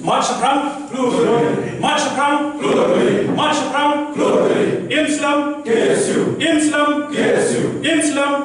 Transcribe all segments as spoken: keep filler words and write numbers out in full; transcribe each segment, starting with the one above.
March Shaphrang, March Shaphrang, March Shaphrang, Imslam, Imslam, Imslam.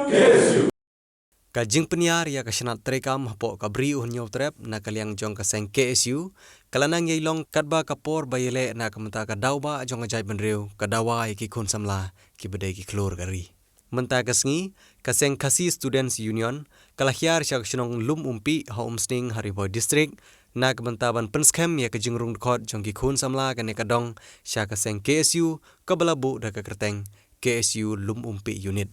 Ka jingpynïar ïa ka shnat treikam hapoh ka Bri U Hynñiewtrep na ka liang jong ka seng K S U ka la nang ïai long katba ka por ba ïaleh na ka bynta ka daw ba jong ka jaitbynriew ka dawa ïa ki khun samla kiba dei ki khlur ka ri. Mynta ka sngi, ka seng Khasi Students Union ka la hiar sha ka shnong Lum Umpi ha Umsning ha Ri Bhoi District na ka bynta ban pynskhem ïa ka jingrung dkhot jong ki khun samla kane ka dong sha ka seng K S U kaba la buh da ka kyrteng K S U Lum Umpi Unit.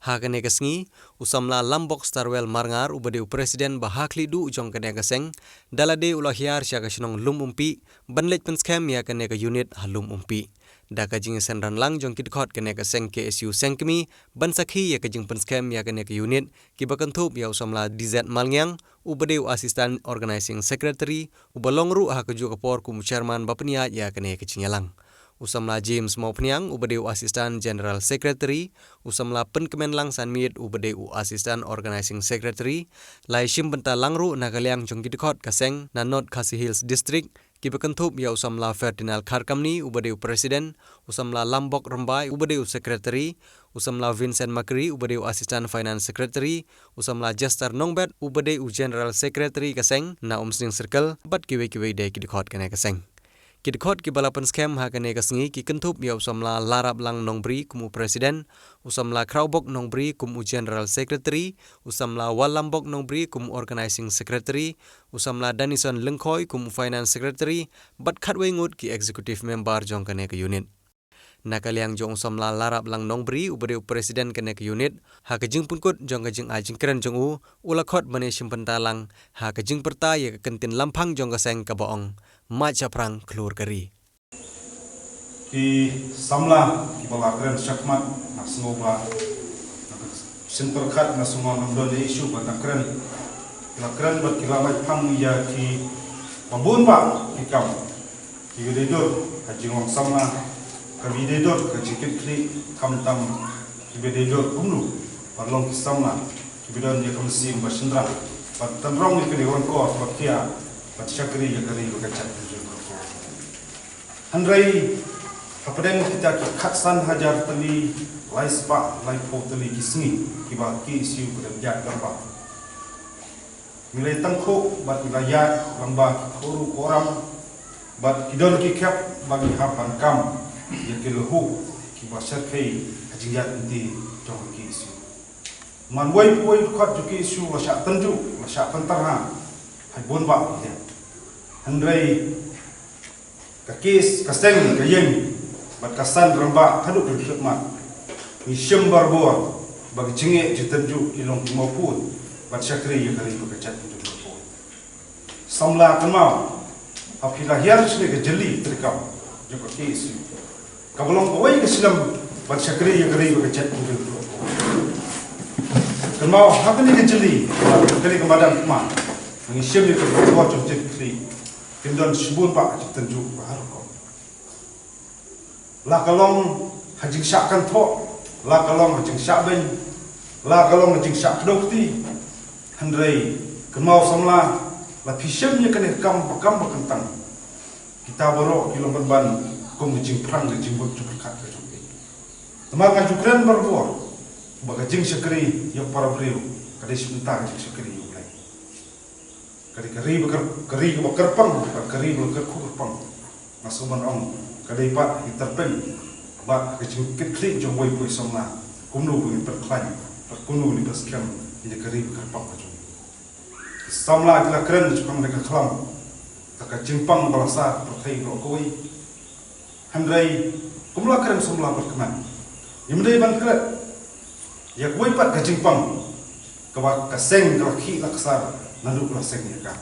Ha kane ka sngi, u samla Lambok Starwell Marngar uba dei u president ba ha khlieh duh jong kane ka seng, da lade u la hiar sha ka shnong Lum Umpi ban leit pynskhem ïa kane ka unit ha Lum Umpi. Da ka jingïaseng ranlang jong ki dkhot kane ka seng K S U seng kmie ban sakhi ïa ka jingpynskhem ïa kane ka unit, kiba kynthup ïa u samla D Z Malngiang uba dei u assistant organizing secretary, uba long ruh ha kajuh ka por kum u chairman ba pynïaid ïa kane ka jingïalang. U samla James Mawphniang uba dei u assistant general secretary, u samla Pynkmenlang Sanmiet uba dei u assistant organizing secretary, la ïashim bynta lang ruh na ka liang jong ki dkhot ka seng na North Khasi Hills District, kiba kynthup ïa u samla Ferdinand Kharkamni uba dei u president, u samla Lambok Rymbai uba dei u secretary, u samla Vincent Makri uba dei u assistant finance secretary, u samla Jester Nongbet uba dei u general secretary ka seng na Umsning Circle, bad kiwei kiwei de ki dkhot kane ka seng. Ki dkhot kiba la pynskhem ha kane ka sngi ki kynthup ïa u samla Laraplang Nongbri kum u president, u samla Khrawbok Nongbri kum u general secretary, u samla Wallambok Nongbri kum u organizing secretary, u samla Danison Lyngkhoi kum u finance secretary, bad khatwei ngut ki executive member jong kane ka unit. Na ka liang jong u samla Laraplang Nongbri uba dei u president kane ka unit, ha ka jingpynkut jong ka jingai jingkren jong u, u la khot ban ïashim bynta lang ha ka jingpyrta ïa ka kyntien lamphang jong ka seng kaba ong, March Shaphrang Khlur ka Ri. Ki samla kiba la kren shakhmat, nga sngew ba, nga sngewthuh khat, nga sngew ngam don issue ba nga kren. Ki la kren bad ki la mait phang ïa kiba bun bah ki kam kiba dei dur ha jinglong samla, kiba dei dur ha jingkitkhlieh, khamtam kiba dei dur kumno ban long ki samla kiba don ïa ka mynsiem ba shynrang, ban tynrong ïa ka dei wan ko ba khia, ban shakri ïa ka ri bad ka jaitbynriew. Hynrei hapdeng kita ki khatsan hajar tylli, lai spah laiphew tylli ki sngi kiba ki K S U ka dang ïaid lyngba, ngi la ïa tyngkhuh bad ngi la ïaid lyngba ki khuru khuram, bad ki don ki khep ba ngi hap ban kam ïa ki lehnoh kiba shyrkhei ha jingïaid lynti jong ki K S U. Man wei pa wei dkhot jong ki K S U la shah tynjuh, la shah pynterha ha bun bah ki liang. Hynrei ka case, ka seng, ka ïing bad ka san rangbah haduh ka khlieh mat, ngi shem barabor ba ka jingeh jingtynjuh ki long ki mawpud ban shakri ïa ka ri bad ka jaitbynriew. Samla, kynmaw, ha phi la hiar shane ka jylli treikam jong ka K S U, kaba long kawei ka shlem ban shakri ïa ka ri bad ka jaitbynriew. Kynmaw, ha kane ka jylli, kane ka madan, kynmaw, ngi shem ïa ka khubor jong jingkhlieh, kin don shibun bah jingtynjuh ba har rukom. La ka long ha jingshah kynthoh, la ka long ha jingshah beiñ, la ka long ha jingshah kdew kti. Hynrei kynmaw samla, la phi shem ïa kane ka kam ba kam ba kyntang, kita baroh ki long ban ban kum ka jingpyrshang, ka jingbud jingpyrkhat ka jong ki. Namar nga ju kren barabor ba ka jingshakri ïa u para briew ka dei shi bynta ka jingshakri ïa U Blei. Ka dei ka ri ba kyr-, ka ri kaba kyrpang, ka ri ba la kyrkhu kyrpang. Nga sngewbha ban ong, ka dei pat ka jingtyrpeng bad ka jingkitkhlieh jong uwei pa uwei samla, kumno ba ngin pynkhlaiñ bad kumno ba ngin pynskhem ïa ka ri ba kyrpang ka jong ngi. Samla ki la kren shaphang kane ka khlam, ka jingpang ba la sah pyrthei baroh kawei. Hynrei kum la kren samla bad kmen, ngim dei ban klet ïa kawei pat ka jingpang kaba ka seng ka la khih la ksar naduh ba la seng ïa ka.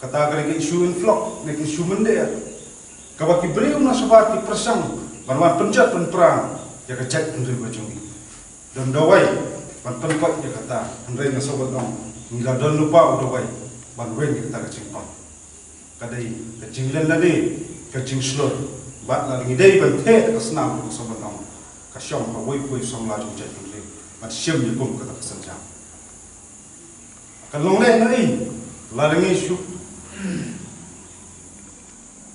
Kata ka dei ka issue influx ne ka issue mynde, kaba ki briew na shabar ki pyrshang ban wan pynjot pynpra ïa ka jaitbynriew ka jong ngi. Don dawai ban pynkoit ïa kata, hynrei nga sngewbha ban ong, ngi la don lypa u dawai ban weng ïa kata ka jingpang. Ka dei ka jinglen lade, ka jingshlur, bad lada ngi dei ban theh ka snam, ka sngewbha ban ong, ka shong ha uwei pa uwei samla jong jaitbynriew ban shem ïa kum kata ka sienjam. Ka long lehnohei lada ngi shu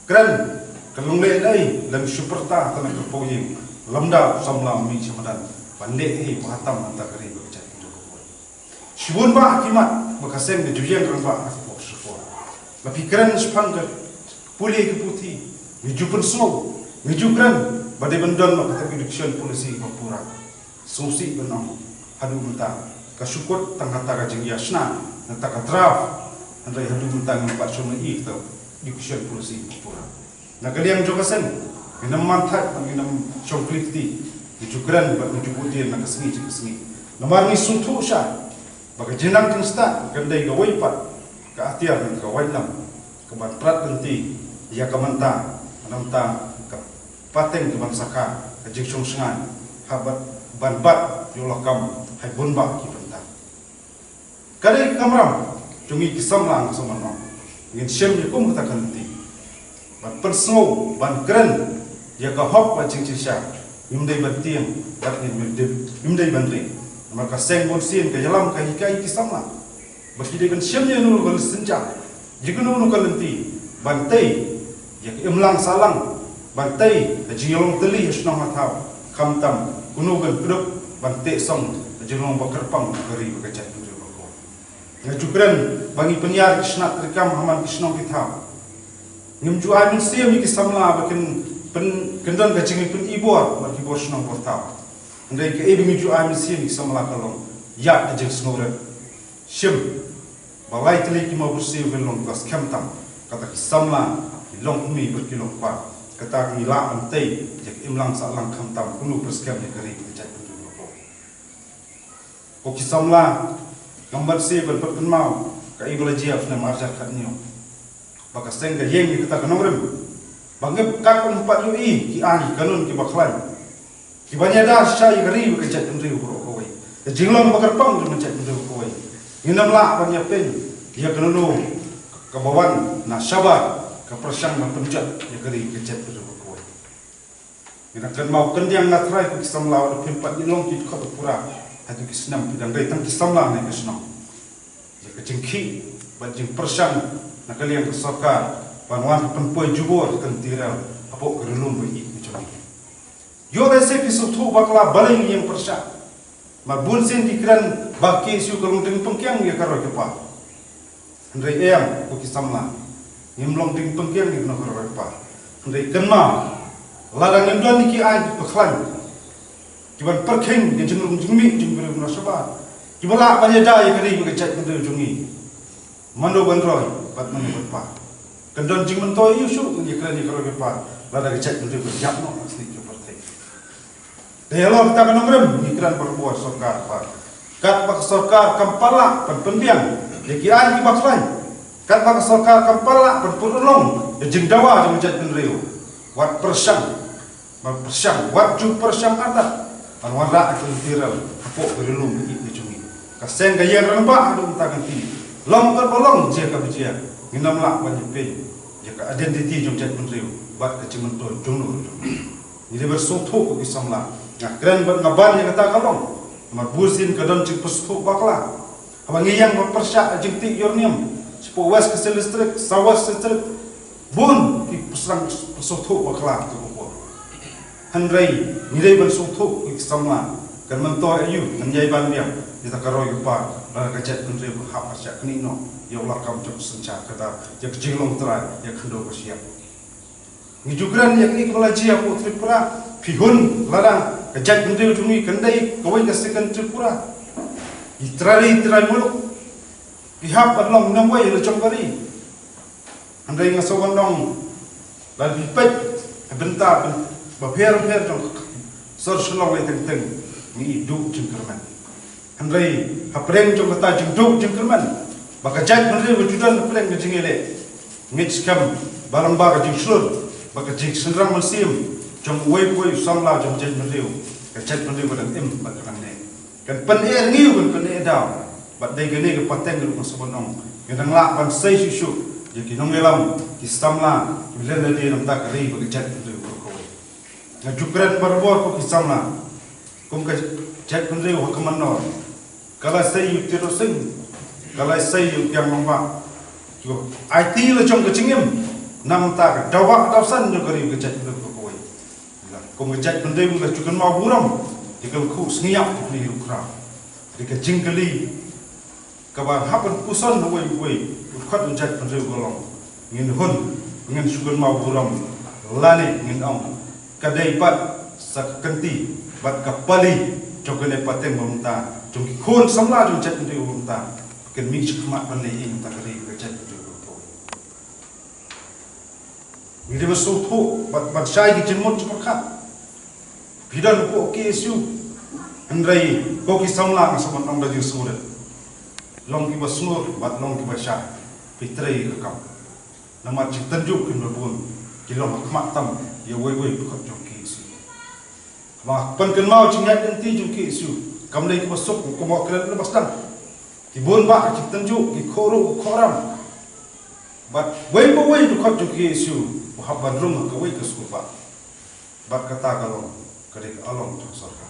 Kren ka long leh lei lem shu pyrta tang ka pawing, lem da u samla u mih sha madan ban leh ei ba hatam hangta ka ri bad ka jaitbynriew. Shibun bah ki mat ba ka seng ka ju ïeng rangbah ha ka por sha ka por. La phi kren shaphang ka pule ka puthi, ngi ju pynsngew, ngi ju kren ba dei ban don ma kata ka education policy ba pura. Sngewsih ban ong, haduh mynta ka shu kut tang kata ka jingïashna, kata ka draft, hynrei haduh mynta ngim pat shym ïohi kata education policy ba pura. Na ka liang jong ka seng, ngin ym man thait, ngin ym shong kli kti, ngi ju kren bad ngi ju bud dien na ka sngi sha ka sngi. Namar ngi sngewthuh shai ba ka jingnang jingstad kan dei kawei pat ka atiar na ka waitlam kaban prat lynti ïa ka mynta, na ka bynta ka pateng kaban sa kha ka jingshong shngaiñ, ha ban bat ïa la ka kam ha bun bah ki bynta. Ka dei ka kamram jong ngi ki samla, nga sngewbha ban ong, ngin shem ïa kum kata ka lynti ban pynsngew, ban kren ïa ka hok bad jingshisha. Ngim dei ban tieng bad ngim dei, ngim dei ban ring. Namar ka seng bun sien ka ïalam ka hikai ki samla ba ki dei ban shem ïa kano kano ka synshar, ïa kano kano ka lynti ban tei ïa ka imlang sahlang, ban tei ka jingïalong tylli ha shnong ha thaw, khamtam kano ban kdup ban teh song ka jinglong ba kyrpang ka ri bad ka jaitbynriew baroh. Nga ju kren ba ngi pynïar ki shnat treikam ha man ki shnong ki thaw. Ngim ju ai mynsiem ïa ki samla ba kin pyn, kin don ka jingpynibor bad ki bor shnong bor thaw. Hynrei kaei ba ngi ju ai mynsiem ïa ki samla ka long ïa ka jingsngewrit. Shim ba lai tylli ki mawbyrsiew kin long kiba skhem tam, kata ki samla, ki longkmie bad ki longkpa. Kata ngi lah ban tei ïa ka imlang sahlang, khamtam kano ba skhem ïa ka ri bad ka jaitbynriew baroh. Ko ki samla, ngam banse ban pynkynmaw kaei ba la jia ha u snem ar hajar khathynñiew, ba ka seng ka ïeng ïa kata ka nongrim ba ngim kat ban pat ïohi ki aiñ ki kanun kiba khlaiñ kiban ïada shisha ïa ka ri bad ka jaitbynriew baroh kawei, ka jinglong ba kyrpang jong ka jaitbynriew kawei. Ngin ym lah ban ïapeiñ ïa kano kano kaba wan na shabar ka pyrshang ban pynjot ïa ka ri ka jaitbynriew baroh kawei. Ngi dang kynmaw kyndiang, nga trai, ko ki samla, wat phim pat ïalong ki dkhot ba pura ha kito ki snem, phi dang dei tang ki samla ne ka shnong. Ïa ka jingkhih bad jingpyrshang na ka liang ka sorkar ban wan pynpoi jubor ka material hapoh ka ri lum ba ïeit ka jong ngi. Ïoh lehse phi sngewthuh bakla balei ngi ïeng pyrshah. Namar bun sien ki kren ba ka K S U ka long dieng pynkiang ïa ka roi ka par. Hynrei em, ko ki samla, ngim long dieng pynkiang ïa kano ka roi ka par. Hynrei kynmaw, lada ngim don ïa ki aiñ kiba khlaiñ kiban pyrkhing ïa ka jinglong jingmih jong ki briew na shabar, kiba lah ban ïada ïa ka ri bad ka jaitbynriew jong ngi, mano ban roi bad mano ban par? Kan don jingmyntoi aïu shuh ngin ïakren ïa ka roi ka par lada ka jaitbynriew ka ïap noh na ka sngi ka pyrthei? Te ïa la kata ka nongrim ngi kren barabor, sorkar pat, katba ka sorkar kam pat lah ban pynbiang ïa ki aiñ kiba khlaiñ, katba ka sorkar kam pat lah ban pynurlong ïa ka jingdawa jong ka jaitbynriew, wat pyrshang, wat pyrshang, wat ju pyrshang artat ban wanrah ïa ka material hapoh ka ri lum ba ïeit ka jong ngi. Ka seng ka ïeng rangbah haduh mynta ka sngi, long katba long, jia kaba jia, ngin ym lah ban ïapeiñ ïa ka identity jong ka jaitbynriew bad ka jingmyntoi jong no jong no. Ngi dei ban sngewthuh, ko ki samla. Nga kren bad nga ban ïa kata ka long namar bun sien ka don jingpynsngewthuh bakla. Haba ngi ïeng ban pyrshah jingtih ïor niam shapoh West Khasi Hills District, South West District, bun ki pyrshang pynsngewthuh bakla ka khubor. Hynrei ngi dei ban sngewthuh, ko ki samla, kan myntoi aïu ngan ïai ban biang ïa kata ka roi ka par lada ka jaitbynriew ka hap ban shah knieh noh ïa u lakam jong ka synshar, kata ïa ka jinglong trai, ïa ka khyndew ka shyiap. Ngi ju kren ïa kine kiba la jia hapoh Tripura. Phi hun lada ka jaitbynriew jong ngi kan dei kawei ka second Tripura. Ki trai ri trai muluk ki hap ban long nongwei la jong ka ri. Hynrei nga sngewbha ban ong, lada phi peit ha bynta bapher bapher jong ka sor Shillong lei teng teng, ngi i duh jingkyrmen. Hynrei hapdeng jong kata jingduh jingkyrmen, ba ka jaitbynriew ka ju don hapdeng ka jingïaleh, ngeit skhem ba lyngba ka jingshlur bad ka jingsynran mynsiem jong uwei pa uwei u samla jong ka jaitbynriew, ka jaitbynriew ka dang im bad ka dang neh. Kan pyneh rngiew, kan pyneh daw. Bad dei kane ka pateng ruh nga sngewbha ban ong, ngi dang lah ban sei shuh shuh ïa ki nongïalam, ki samla, ki leh lade na bynta ka ri bad ka jaitbynriew baroh kawei. Nga ju kren barabor, ko ki samla, kum ka jaitbynriew ha ka Mawlai, ka la sei ïa u Tiroh Sing, ka la sei ïa u Kiang Nangbah, kiba aiti la jong ka jingim, Namar ka dawa ka dawsan jong ka ri ka jaitbynriew ka kawei. Kum ka jaitbynriew la ju kynmaw burom ïa ka lyngkhuh sngi ïap ka pli ruh khraw. Ri ka jingkylli kaba hap ban puson ha uwei uwei u dkhot u jaitbynriew ka long, ngin hun, ngin shu kynmaw burom, lane ngin ong ka dei pat sa ka kynti bad ka pali jong kane pateng ba mynta, jong ki khun samla jong jaitbynriew ba mynta, kin mih shakhmat ban leh ïing ta ka ri ka jaitbynriew ba kawei. Ngi dei ban sngewthuh bad ban shai ki jingmut jingpyrkhat. Phi don hapoh K S U, hynrei ko ki samla nga sngewbha ban ong da jingsngew rit, long kiba sngur bad long kiba shai. Phi trei ïa ka kam. Namar jingtynjuh kin ba bun ki long ha khmat tam ïa uwei uwei u dkhot jong K S U. Ba pynkynmaw jingïaid lynti jong K S U kam dei kaba suk, kumba kren ba sdang. Ki bun bah ki jingtynjuh, ki khohruh khohram. Bad uwei pa uwei u dkhot jong K S U u hap ban rung ha kawei ka skulbah. Bad kata ka long ka dei ka along jong sorkar.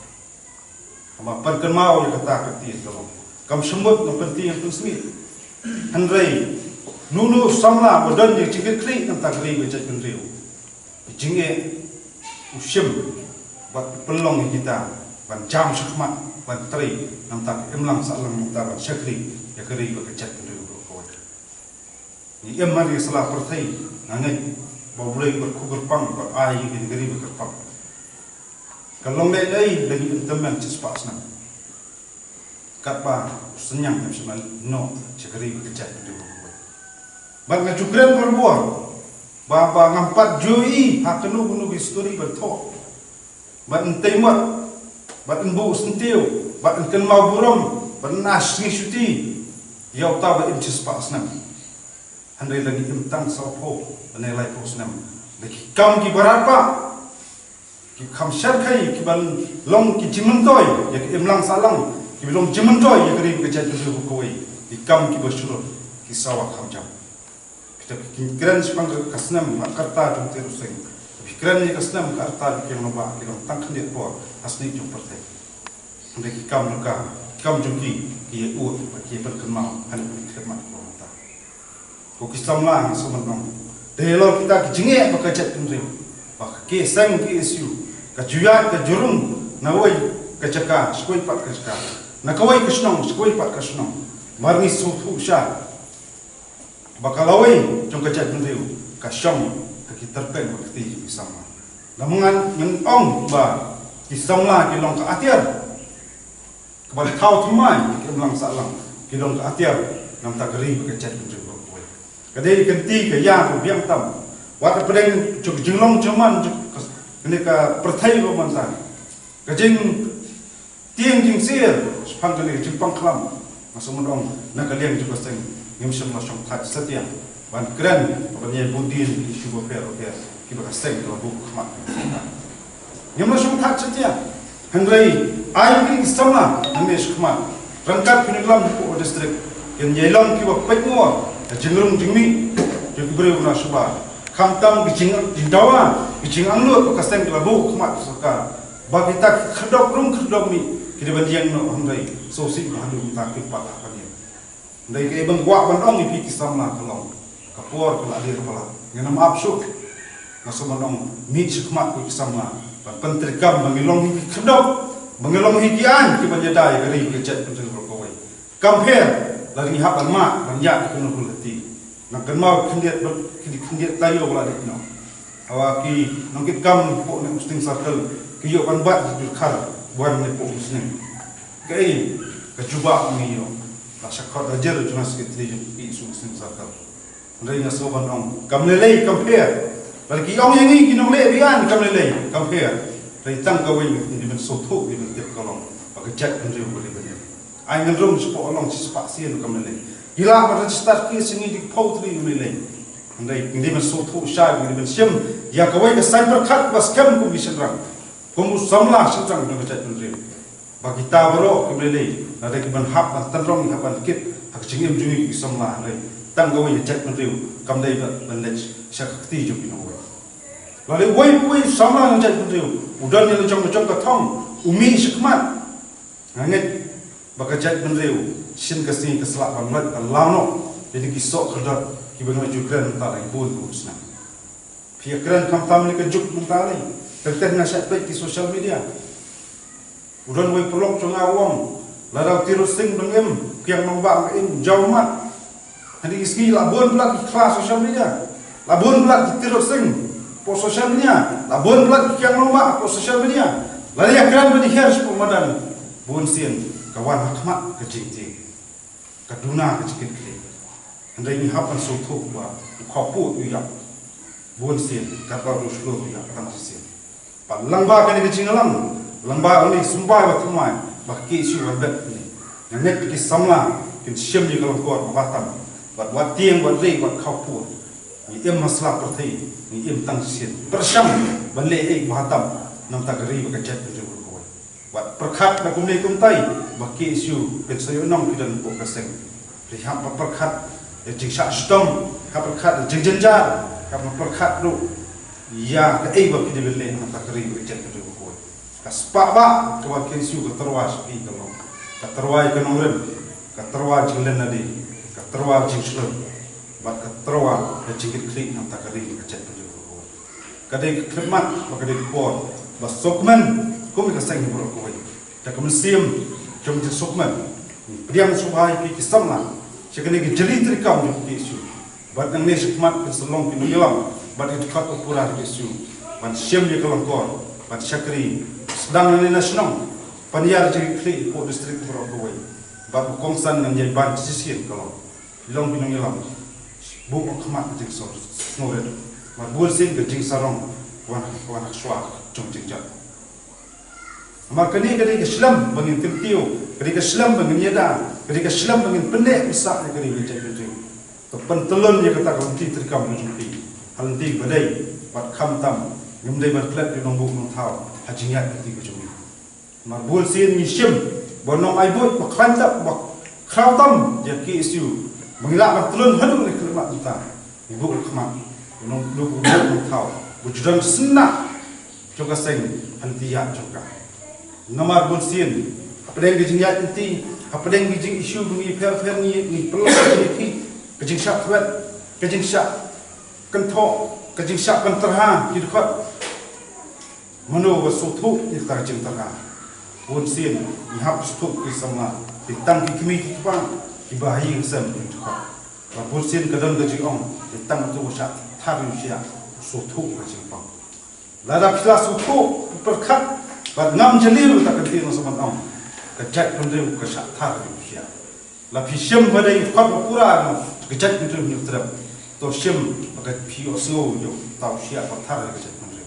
Haba pynkynmaw ïa kata ka ktien ka long, kam shym mut ngam pynti ngam pynsmit. Hynrei uno uno u samla ba don ïa ka jingkitkhlieh na ka bynta ka ri ka jaitbynriew, ka jingeh u shim bad u pynlong ïa kita ban jam shakhmat ban trei na ka bynta ka imlang sahlang, na ka bynta ban shakri ïa ka ri bad ka jaitbynriew baroh kawei. Ngi im ha ri sla pyrthei, nga ngeit ba U Blei u kyrkhu kyrpang bad ai ïa ka ri bad kyrpang. Ka long lei lei da ngi im tymmen shispah snem. Katba u synñiang em shym la noh sha ka ri ka jaitbynriew. Bad nga ju kren barabor ba, ba ngam pat ju ïohi ha kano kano ka histori ban thoh, ban tei mot, ban buh syntiew, ban kynmaw burom, ban ai sngi shuti ïa uta ba im shispah snem. Hynrei la ngi im tang sawphew lane laiphew snem. Da ki kam kiba radbah, ki kam shyrkhei, kiba long ki jingmyntoi ïa ka imlang sahlang, kiba long jingmyntoi ïa ka ri ka jaitbynriew kawei. Ki kam kiba shlur, ki sawa kham jam. Kita ki kren shaphang ka snem ka rta jong u Tiar u Seng. Ki kren ïa ka snem ka rta jong u Kiang Nangbah, ki long tang khyndiat por ha snieh jong pyrthei. Hynrei ki kam jong ka, ki kam jong ki, ki ïa ud bad ki ïa pynkynmaw ha ki khmat ki long mynta. Ko ki samla, nga sngewbha ban ong, dei halor kita ki jingeh ba ka jaitbynriew, ba ka seng K S U ka ju ïaid ka ju rung na kawei ka jaka sha kawei pat ka jaka, na kawei ka shnong sha kawei pat ka shnong. Mar ngi sngewthuh shai ba ka lawei jong ka jaitbynriew ka shong ha ki tyrpeng bad kti jong ki samla. Namar ngan ong ba ki samla ki long ka atiar kaba thaw thymmai ïa ka imlang sahlang, ki long ka atiar na ka bynta ka ri bad ka jaitbynriew baroh kawei. Ka dei ka kynti ka ïa ka biang tam, wat hapdeng jong ka jinglong jingman jong kane ka pyrthei ba mynta, ka jingtieng jingshitom shaphang kane ka jingpang khlam. Nga sngewbha ban ong, na ka liang jong ka seng ngim shym la shongthait satia ban kren, ban ïa bud ïa ki issue bapher bapher kiba ka seng ka la buh khmat. Ngim la shongthait satia. Hynrei ai ïa ki samla hangne shakhmat, ryngkat phi nongïalam hapoh district, kin ïa long kiba peit mo ïa ka jingrung jingmih jong ki briew na shabar. Khamtam ki jing, jingdawa, ki jingangnud ba ka seng ka la buh khmat ka sorkar, ba kita ki khyrdop rung khyrdop mih ki dei ban ïeng noh, hynrei sngewsih ba haduh mynta kim pat lah ban ïeng. Hynrei kaei ba nga kwah ban ong ïa phi ki samla ka long, ka por ka la dei kaba palat. Ngin ym ap shuh. Nga sngewbha ban ong, mih shakhmat ko ki samla ban pyntreikam ba ngi long hi ki khyrdop, ba ngi long hi ki aiñ kiban ïada ïa ka ri ka jaitbynriew baroh kawei. Kam pher lada ngi hap ban mad ban ïaid ha kano kano ka lynti. Nang kynmaw khyndiat, khyndiat, khyndiat taïew ba la dep noh, haba ki nongkitkam hapoh ne Musting Circle ki ïoh ban bat ki jurkhar wan ne hapoh Musning. Kaei ka jubab ngi ïoh? La shah khot da jer jong nga secretary jong P S U Musting Circle. Hynrei nga sngewbha ban ong, kam lei lei, kam pher. Lada ki ong ïa ngi ki nongleh biang, kam lei lei, kam pher. Hynrei tang kawei ngi dei ban sngewthuh, ngi dei ban tip ka long ba ka jaitbynriew ka dei ban ïeng. Ai ngan rung shapoh, long shispah sien, kam lei lei. Ki lah ban register case ïa ngi da ki phew tylli, kam lei lei. Hynrei ngi dei ban sngewthuh shai, ngi dei ban shim ïa kawei ka saiñ pyrkhat ba skhem kum ki shynrang, kum u samla shynrang jong ka jaitbynriew, ba kita baroh, kam lei lei, lada ki ban hap ban tynrong, hap ban kit ha ka jingim jong ngi ki samla, hynrei tang kawei ka jaitbynriew kam dei ban, ban leit sha ka kti jong ki nongwei. Lada uwei uwei u samla jong ka jaitbynriew u don ïa la jong, la jong ka thong, u mih shakhmat, nga ngeit ba ka jaitbynriew shisien ka sngi ka sah ban lait ban law noh ïa ki soh khyrdop kiba ngi la ju kren mynta la ki bun ki bun snem. Phi ïa kren khamtam ïa ka juk mynta ne. Teng teng nga shah peit ki social media. U don uwei u paralok jong nga u ong, lada u Tirot Sing u dang im, u Kiang Nangbah u dang im, u jaw mad. Hangne ki sngi la bun palat ki khla social media. La bun palat ki Tirot Sing hapoh social media. La bun palat ki Kiang Nangbah hapoh social media. Lada ïa kren ban ïa hiar sha pdeng madan, bun sien ka wan ha khmat ka jingtieng. Ka duna ka jingkitkhlieh. Hynrei ngi hap ban sngewthuh ba u khawpud u ïap. Bun sien katba u dei u shlur u ïap tang shisien. Bad lyngba kane ka jingïalang, lyngba une u symbai ba thymmai, ba ka KSU ban beh ne, nga ngeit ki samla kin shim ïa ka lyngkor kaba tam. Bad wat tieng, wat rieh, wat khawpud, ngi im ha sla pyrthei, ngi im tang shisien. Pyrshang ban leh ei kaba tam na ka bynta ka ri bad ka jaitbynriew baroh kawei. Wat pyrkhat na kumne kumtai ba KSU phin sa ïoh nong phi don hapoh ka seng. Phi hap ban pyrkhat ïa ka jingshah shitom, hap pyrkhat ïa ka jingjynjar, hap pyrkhat ruh ïa kaei ba phi dei ban leh na ka bynta ka ri bad ka jaitbynriew baroh kawei. Ka spah ba kaba KSU ka tyrwa sha phi ka long, ka tyrwa ïa ka nongrim, ka tyrwa jinglehniam, ka tyrwa jingshlur, bad ka tyrwa ïa ka jingkitkhlieh na ka bynta ka ri bad ka jaitbynriew baroh kawei. Ka dei ka khyllipmat bad ka dei ka por ba sngewkmen kum ka seng baroh kawei. Da ka mynsiem jong ka jingsngewkmen, pdiang sngewbha ïa phi ki samla sha kane ka jylli treikam jong ka KSU. Bad nangne shakhmat phin sa long ki nongïalam bad ki dkhot ba pura ka KSU ban shim ïa ka lyngkor, ban shakri, sdang nangne na shnong, ban ïar jingkitkhlieh hapoh district baroh kawei. Bad u kongsan ngan ïai ban shisien ka long, long ki nongïalam, buh ha khmat ka jingsngew, sngewrit. Namar bun sien ka jingsarong ka wan, ka wan ha ka shuwa jong jingjot. Namar kane ka dei ka shlem ba ngin kyntiew, ka dei ka shlem ba ngin ïada, ka dei ka shlem ba ngin pynneh pynsah ïa ka ri bad ka jaitbynriew. To pyntylun ïa kata ka lynti treikam jong phi ha lynti ba dei, bad khamtam ngim dei ban klet ïa u nongbuh nongthaw ha jingïaid lynti ka jong ngi. Namar bun sien ngi shim ba u nongai buit ba khlaiñ tam, ba khraw tam ïa ka KSU, ba ngi lah ban tylun haduh ne khyllipmat mynta. Ngi buh ha khmat u nong, u nongbuh nongthaw ba ju don seng jong ka seng ha lynti ïaid jong ka. Namar bun sien hapdeng ka jingïaid lynti, hapdeng ka jing-issue ba ngi pher pher ngi, ngi pynlong ka jingïaid, ka jingshah thwet, ka jingshah kynthoh, ka jingshah pyntyrha ki dkhot. Mano ba sngewthuh ïa kata ka jingtyrha? Bun sien ngi hap sngewthuh ki samla, ki tang ki kmie ki kpa, kiba ha ïing ha sem ki dkhot. Ba bun sien ka don ka jingong, ki tang uto ba shah thar ïa u shiah, sngewthuh ka jingpang. Lada phi la sngewthuh, pyrkhat bad ngam jylliew ïa kata ka ktien nongshun ban ong, ka jaitbynriew ka shah thar ïa u shiah. La phi shim ba dei khot ba pura na ka jaitbynriew Hynñiewtrep, to shim ba ka phi ïohsngew ïa uta u shiah ba thar ïa ka jaitbynriew.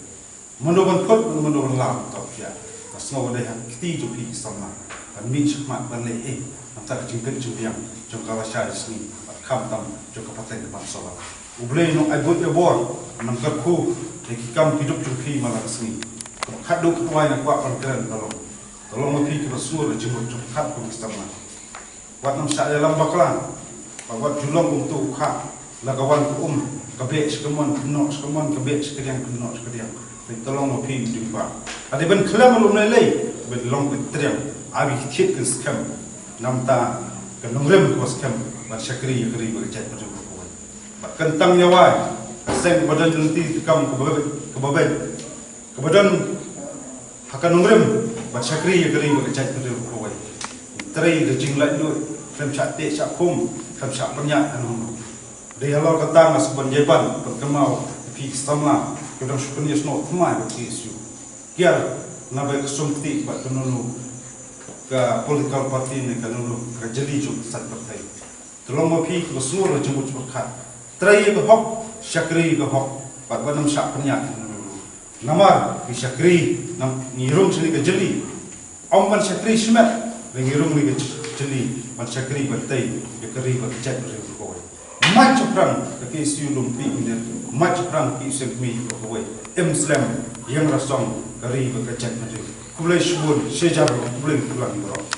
Mano ban phut, mano ban lam uta u shiah? Nga sngew ba dei ha ka kti jong phi ki samla ban mih shakhmat ban leh ei na ka bynta ka jingpeit jingbiang jong ka lashai sngi bad khamtam jong ka pateng ka ban sawar. U Blei un ai buit ai bor, un nang kyrkhu ïa ki kam ki duk jong phi man la ka sngi. Kaba khatduh khatwai nga kwah ban kren ka long, to long ma phi kiba sngur la jingmut jong phi khatduh ki samla. Wat nym shah ïalam bakla, bad wat ju long kum uto u kha, la ka wan ka um, ka beh sha ka mon, ka noh sha ka mon, ka beh sha ka diang, ka noh sha ka diang. Te to long ma phi u diengphna. Lada dei ban khlem lum lei lei, ban long ka triang, ai ba ki thied kin skhem na ka bynta ka nongrim kaba skhem ban shakri ïa ka ri bad ka jaitbynriew baroh kawei. Bad kyntang ïa wai, ka seng ba don lynti treikam kaba beit, kaba beit, kaba don ha ka nongrim ban shakri ïa ka ri bad ka jaitbynriew baroh kawei. Trei da jinglaitluid, khlem shah teh shah khum, khlem shah pynïaid hano hano. Dei halor kata nga sngewbha ban ïai ban pynkynmaw ïa phi ki samla kiba dang shu pynïasnoh thymmai bad ka KSU, kiar naba ka sum kti bad kano kano ka political party ne kano kano ka jylli jong ka saiñ pyrthei. To long ma phi kiba sngur la jingmut jingpyrkhat. Trei ïa ka hok, shakri ïa ka hok, bad wat nym shah pynïaid. Namar ngi shakri, nang ngi rung sha kane ka jylli. Ym ban shakri shimet, ngi rung kane ka jylli ban shakri ban tei ïa ka ri bad ka jaitbynriew baroh kawei. Mait shaphrang ka KSU Lum Pynïaid, mait shaphrang ka KSU Seng Kmie baroh kawei. Im slem, ïeng rasong ka ri bad ka jaitbynriew. Khublei shibun, shi hajar khublei, khublei baroh.